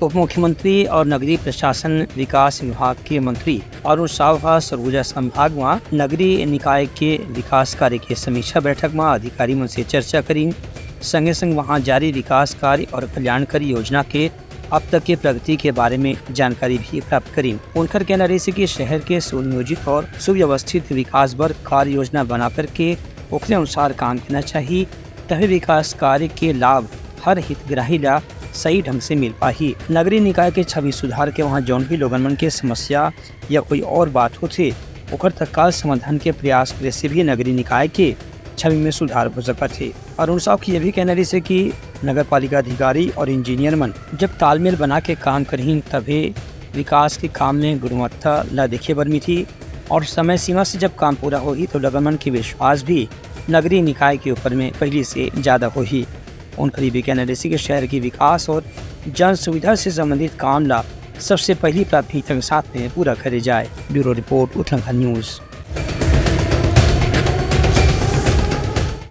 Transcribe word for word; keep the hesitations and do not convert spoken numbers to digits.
उप मुख्यमंत्री और नगरीय प्रशासन विकास विभाग के मंत्री अरुण साव ह सरगुजा संभाग म नगरीय निकाय के विकास कार्य के समीक्षा बैठक म अधिकारी मन से चर्चा करिन। संगे संग वहां जारी विकास कार्य और कल्याणकारी योजना के अब तक के प्रगति के बारे में जानकारी भी प्राप्त करिन। उनकर कहना रहिस कि शहर के सुनियोजित और सुव्यवस्थित विकास बर कार्य योजना बना करके ओकरे अनुसार काम करना चाहिए, तभी विकास कार्य के लाभ हर हितग्राही ला सही ढंग से मिल पाही। नगरीय निकाय के छवि सुधार के वहां जौन भी लोगन मन के समस्या या कोई और बात होथे, ओकर तत्काल समाधान के प्रयास करे से भी नगरीय निकाय के छवि में सुधार हो सकत हे। अरुण साव के ये भी कहना रहिस हे कि नगर पालिका अधिकारी और इंजीनियर मन जब तालमेल बना के काम करही, तभे विकास के काम में गुणवत्ता ला देखे बर मिलही और समय सीमा से जब काम पूरा होही, तो लोगन मन के विश्वास भी नगरीय निकाय के ऊपर में पहली से ज्यादा होही। उनकर ये भी कहना रहिस हे कि शहर के विकास और जन सुविधा से संबंधित काम ला सबसे पहली प्राथमिकता के साथ में पूरा करे जाए। Bureau report, Uttarakhand news.